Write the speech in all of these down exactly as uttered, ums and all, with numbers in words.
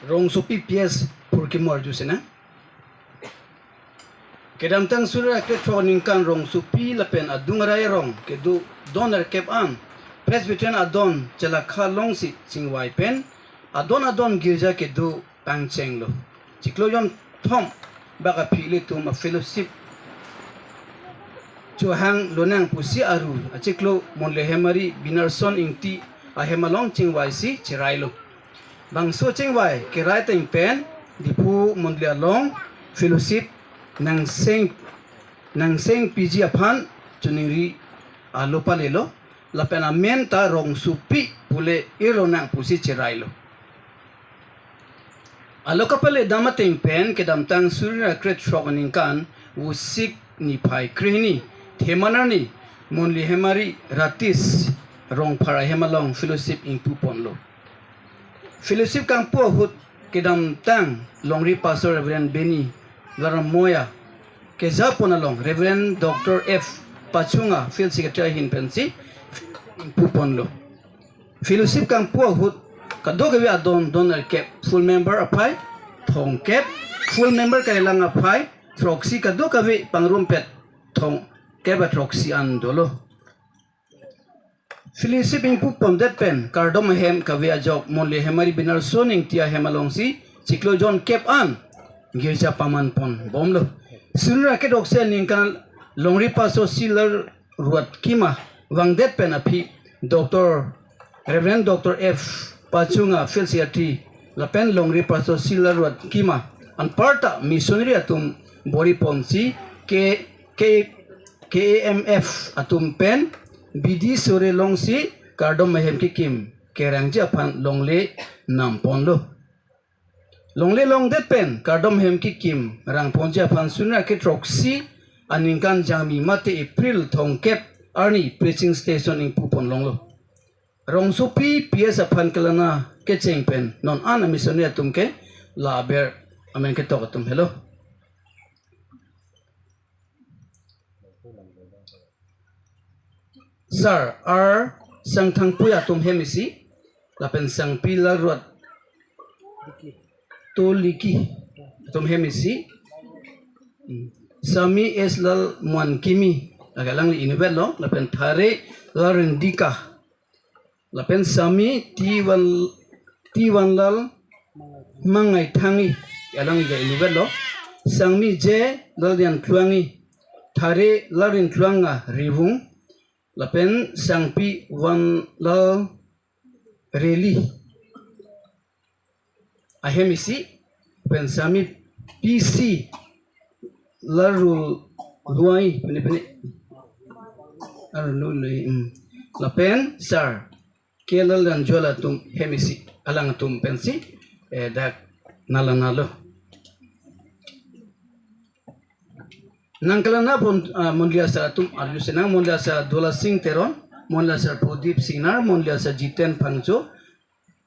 Rongsopi P S phurkimo arju sena. Kedamtang suri ra krethrok aningkan Rongsopi lapen adung arai arong kedo don nerkep an Presbyterian adon Chelakha alongsi chingvai pen adon adon girja kedo pangchenglo. Chiklo jonthom bak aphi ilitum a-fellowship chohang lonang pusi aru achiklo Mondoli Ahemari Binarson Ingti ahem along chingvaisi cherailo. Bangso chingvai kerai ateng pen Diphu Mondoli along fellowship nangseng nangseng P G aphan choningri alo palelo. Lapen amen ta Rongsopi pule irlonang pusi cherailo. Alo kapale dam ateng pen kedamtang suri ra krethrok aningkan Vosik niphai krehini Theman arni Mondoli Ahemari Ratis Rongphar ahem along fellowship ingpuponlo. Fellowship kangpu ahut kedamtang longri pastor Reverend Beni Laramoya kejapon along Reverend Doctor F Pachunga Field Secretary ahin pensi ingpuponlo. Fellowship kangpu ahut kadokave adon don nerkep, full member aphai thomkep, full member kailang aphai throksi, kadokave pangrumpet thomkep athroksi an dolo. Fellowship ingpupondet pen kardom ahem kave ajok Mondoli Ahemari Binarson Ingti ahem alongsi chiklo jonkep an girja pamanponbomlo. Suri ra krethrok aningkan longri pastor Silar Ruat Kima vangdet pen aphi Doctor Reverend Doctor F Pachunga Field Secretary lapen longri pastor Silar Ruat Kima anparta missionary atum boriponsi ke ke K A M F atum pen bidi sore longsi kardom ahem kekim kerangji aphan longle namponlo. Longle longdet pen kardom ahem kekim rangponji aphan suri ra kethroksi aningkan Jangmi mate April thomkep arni preaching station ingpupon longlo. Rongsopi P S aphan kelana kecheng pen non an a-missionary atum ke la aber amen ketok atum helo. Sar R Sangthangpui atum hem isi, lapen Sangpi Lalruat Toliki atum hem isi, hmm, Sami S Lalmuankimi, lake alangli inutvetlo, lapen Thare Lalrindika, lapen Sami T Van, T Vanlal Mangaithangi, alangli ke inutvetlo, Sangmi J Laldianthluangi, Thare Lalrinthlanga Rivung, lapen Sangpi Vanlal Reli ahem isi, lapen Sami P C Larul Luai, pini pini. Anu nunu, hmm. Lapen Sar K Laldianjual atum hem isi, alangtum pensi, eh, dak nala nalo. Nangkelana pon, ah, Mondoli asar atum arju senang, Mondoli asar Dola Sing Teron, Mondoli asar Prodip Singnar, Mondoli asar Jiten Phangcho,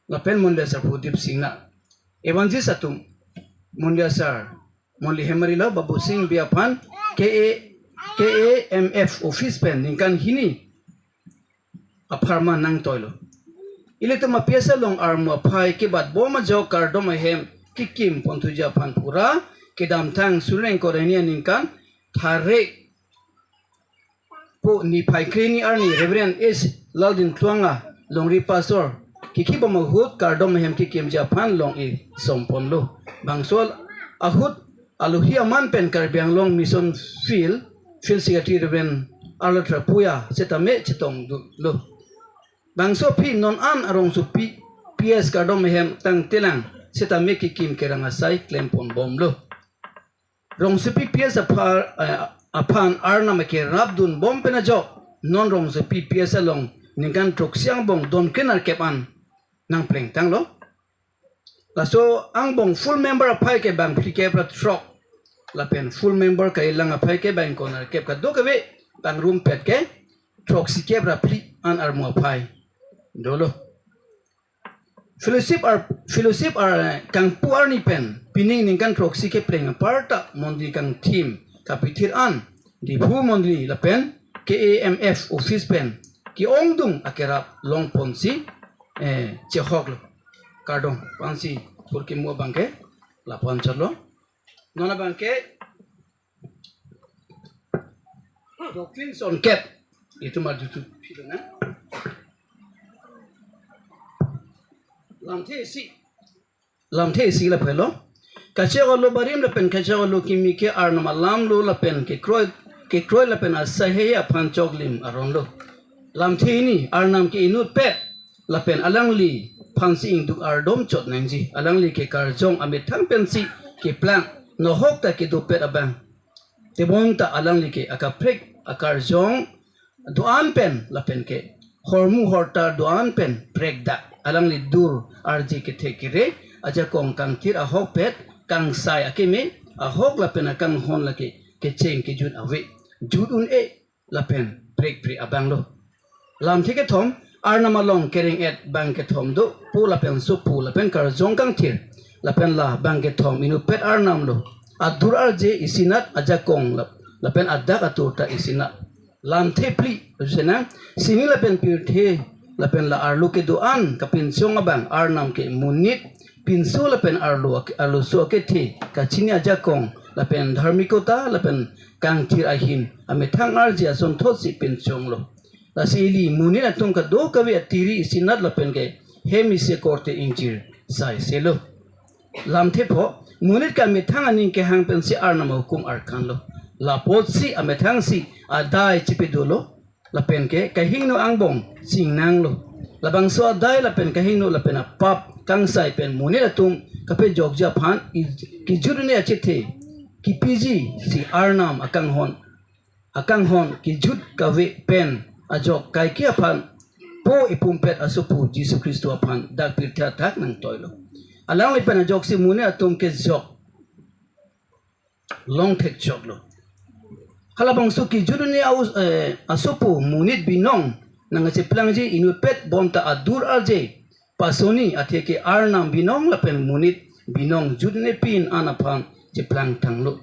lapen Mondoli asar Prodip Singnar. Evangelist atum, Mondoli asar Mondoli Ahemari lo, Babu Sing Bey aphan K A, K A M F office pen ningkan hini apharman nangtoilo. Ilitum a-P S along armu aphai kebatbom ajok kardom ahem kekim ponthuji aphan pura kedamtang suri ra ingkoi ra hini aningkan Thare po niphai krehini arni Reverend S Laldianthluanga longri pastor kekhibom ahut kardom ahem kekimji aphan long-e somponlo. Bangso ahut alohi aman pen Karbi Anglong Mission Field, Field Secretary Reverend Arlo Trapuya setame chetongdunlo. Bangso aphi non an a-Rongsopi P S kardom ahem tangtelang setame kekim kerang asai klemponbomlo. Rongsopi P S aphar, eh, aphan arnam akerapdunbom pen ajok non Rongsopi P S along ningkan throksi angbong don kre nerkep an nangplengtanglo. Laso angbong full member aphai ke bang phlikep ra throk, lapen full member kailang aphai ke bang ingkoi nerkep, kadokave pangrumpet ke throksikep ra phli an armu aphai dolo. Fellowship ar, fellowship ar kangpu arni pen pining ningkan throksi kepleng aparta mondoli kangthim kapithir an Diphu mondoli lapen K A M F office pen ke-ongdung akerap longponsi, eh, chehoklo. Kardom, pensi Purkimo abangke lapu-an chotlo. Non abangke doctrine sonkep itum arjutu philona. Lamthe isi, lamthe isi lapu helo. Kachok alo barim lapen kachok alo kimi ke Arnam alamlo lapen kekroi, kekroi lapen asai hei aphan choklim aronlo. Lamthe hini, Arnam ke inutpet lapen alangliphansi ingduk ardom chot nangji. Alangli ke karjong amethang pensi keplang, nohok ta kedopet abang. Tebonta alangli ke akaprek akarjong do-an pen lapen ke hormu hortar do-an pen prekdak. Alangli dur arje kethe kere, ajakong kangthir ahokpet, kangsai akeme ahok lapen akanghon lake kecheng kejut ave. Jut un-e lapen prekpre abanglo. Lamthe kethom, Arnam along kereng-et bang kethom do, po lapen sopo lapen karjong kangthir. Lapen la bang kethom inutpet Arnamlo. Adur arje isinat, ajakong lap-, lapen adak atur ta isinat. Lamthe phli, senang, sini lapen pirthe lapen la arlo kedo-an kapinchong abang Arnam ke monit pinso lapen arlo ak-, arloso akethe kachini ajakong lapen dharmikota lapen kangthir ahin amethang arje asonthotsi pinchonglo. Lasi ili monit atum kadokave atiri isinat lapen ke hem isi korte ingjir sai selo. Lamthe pho, monit ke amethang aning kehang pensi Arnam ahukum arkanlo. Lapotsi amethangsi adai chepedolo lapen ke kahingno angbong chingnanglo. Labangso adai lapen kahingno lapen apap kangsai pen monit atum kapejokji aphan i-, kejut un-e achethe kepiji si Arnam akanghon, akanghon kejut kave pen ajok kaike aphan po ipumpet asopo Jisu Khristo aphan dak pirthe athak nangtoilo. Alangli pen ajoksi monit atum kejok longthek choklo. Halabangso kejut un-e aus-, eh, asopo monit binong nangcheplangji inutpet bonta adur arje pasoni atheke Arnam binong lapen monit binong jut un-e pin an aphan cheplang thanglo.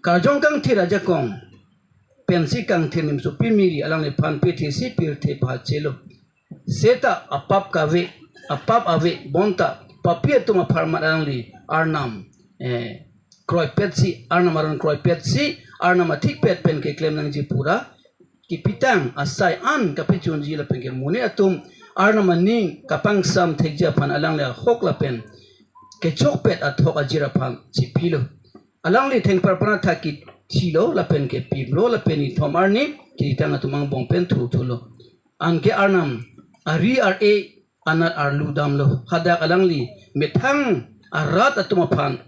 Karjong kangthir ajakong pensi kangthir nimso pimiri alangliphan pethesi pirthe pachelo. Seta apap kave, apap ave bonta papi atum apharman alangli Arnam, eh, kroipetsi, Arnam aron kroipetsi, Arnam athikpet pen keklem nangji pura kepitang asai an kapechunji lapen ke monit atum Arnam aning kapangsam thekji aphan alangli ahok lapen kechokpet athok ajir aphan chepilo. Alangli thengparpan athak kethilo lapen kepimlo lapen nithom arni kethitang atum angbong pen thuthulo. Anke Arnam ari ar-e anat arlu damlo. Hadak alangli methang arat atum aphan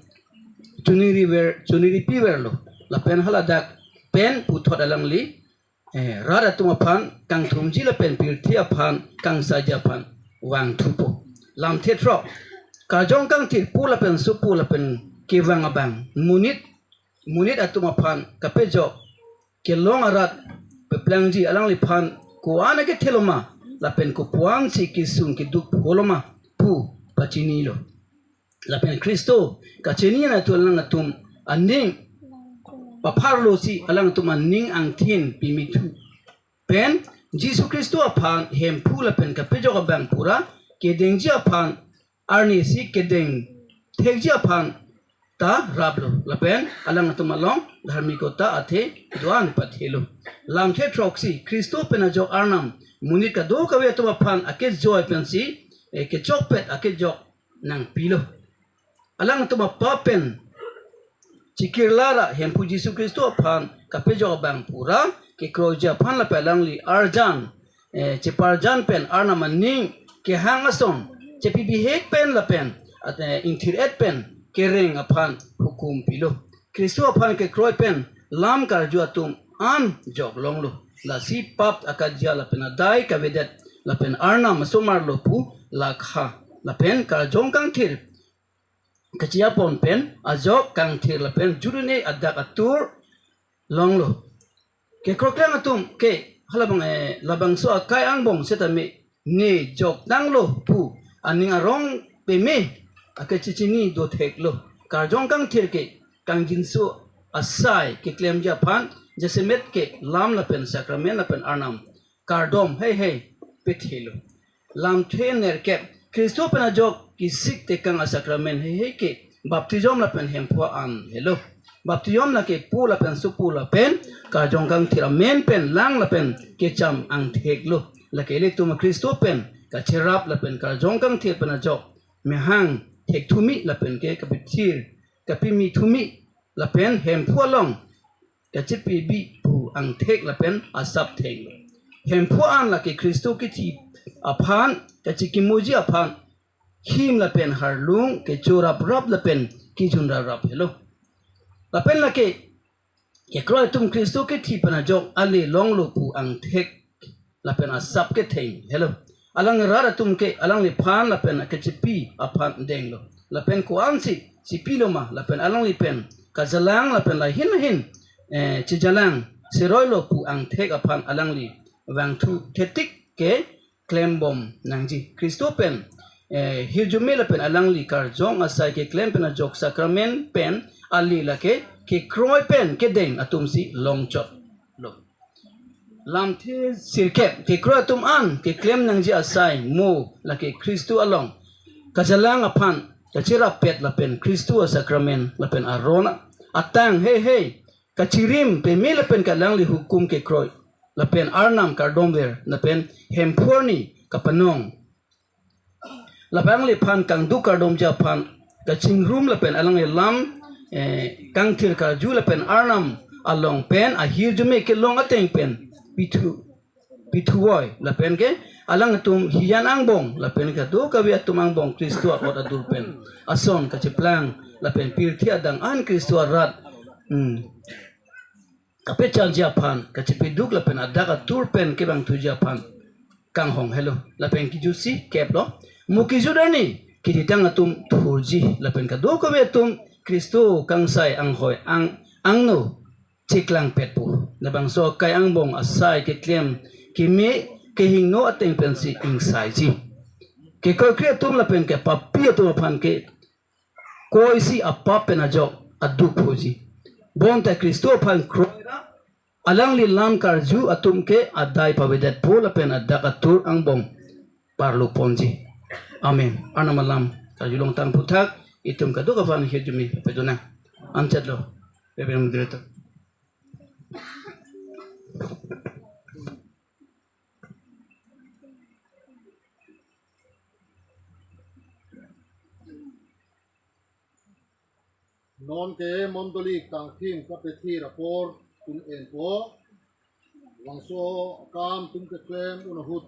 chuningriver, chuningripiverlo. Lapen haladak pen puthot alangli, eh, rat atum aphan kangthumji lapen pirthe aphan kangsaiji aphan vangthupo. Lamthe throk, karjong kangthir po lapen sopo lapen kevang abang monit, monit atum aphan kapejok kelong arat peplangji alangliphan ko-an aketheloma lapen kopuansi kesung keduk holoma pu pachinilo. Lapen Khristo kachini anatthu alangtum aning papharlosi alangtum aning angthin pimithu pen Jisu Khristo aphan Hemphu lapen kapejok abang pura kedengji aphan arnisi kedeng thekji aphan ta raplo. Lapen alangtum along dharmikota athe do-an pathelo. Lamthe throksi Khristo pen ajok Arnam monit kadokave atum aphan akejoi pensi, eh, kechokpet akejok nangpilo. Alangtum apap pen chikirla ra Hemphu Jisu Khristo aphan kapejok abang pura kekroiji aphan lapen alangli arjan, eh, cheparjan pen Arnam aning kehang ason chepibihek pen lapen at, eh, ingthir-et pen kereng aphan hukum pilo. Khristo aphan kekroi pen lam karju atum an jok longlo. Lasi pap akajia lapen adai kavedet lapen Arnam asomarlo pu lakha. Lapen karjong kangthir kachiapon pen ajok kangthir lapen jut un-e adak atur longlo. Kekroklang atum ke halabang, eh, labangso akai angbong setame ne jok tanglo pu aning arong peme akechechini dotheklo. Karjong kangthir ke kangjinso asai keklemji aphan jasemet ke lam lapen sakramen lapen Arnam kardom heihei pethelo. Lamthe nerkep, Khristo pen ajok kisik tekang a-sacrament heihei ke baptism lapen Hemphu an helo. Baptism lake po lapen sopo lapen karjong kangthir amen pen lang lapen kecham angthek lo. Lake ilitum Khristo pen kacherap lapen karjong kangthir pen ajok mehang thekthumi lapen ke kapithir kapimi thumi lapen Hemphu along kachepibi pu angthek lapen asap theng lo. Hemphu an lake Khristo kithi aphan, kachikimoji aphan, him lapen harlung kecho raprap lapen kijun raprap helo. Lapen lake kekroi atum Khristo kithi pen ajok ale longlo pu angthek lapen asap ketheng helo. Alangli rat atum ke alangliphan lapen kachepi aphan denglo. Lapen ko-ansi chipilo ma lapen alangli pen kajalang lapen lahin lahin, eh, chijalang seroilo pu angthek aphan alangli vangthu thetik ke klembom nangji. Khristo pen, eh, hirjume lapen alangli karjong asai keklem pen ajok sacrament pen ale lake kekroi pen kedeng atumsi longchot lo. Lamthe sirkep, kekroi atum an keklem nangji asai mo lake Khristo along kajalang aphan kacherappet lapen Khristo a-sacrament lapen aron atang heihei kachirim peme lapen ke alangli hukum kekroi lapen Arnam kardomver lapen Hemphu arni kapanong lapen alangliphan kangduk kardomji aphan kachingrum lapen alangli lam, eh, kangthir karju lapen Arnam along pen ahirjume kelong ateng pen pithu pithuoi lapen ke alangtum hijan angbong lapen kadokave atum angbong Khristo a-ot adur pen ason kacheplang lapen pirthe adang an Khristo arat, hmm, kapechanji aphan kachepiduk lapen adak atur pen kevangthuji aphan kanghong helo. Lapen kijutsi kep lo. Mo kijut arni kithitang atum thurji lapen kadokave atum Khristo kangsai anghoi ang angno chiklangpetpo. Labangso akai angbong asai keklem keme kehingno ateng pensi ingsaiji. Kekoikre atum lapen kepapi atum aphan ke koisi apap pen ajok aduk phoji. Bonta Khristo aphan kroi ra alangli lam karju atum ke adai pavedetpo lapen adak atur angbong parlo ponji. Amen. Arnam alam karjulong tang aphuthak itum kadokave aphan hirjume pedona. Amchat lo, Reverend Moderator. Non ke mondoli kangthim kapethir apor tum enpo. Labangso akam tum keklem un ahut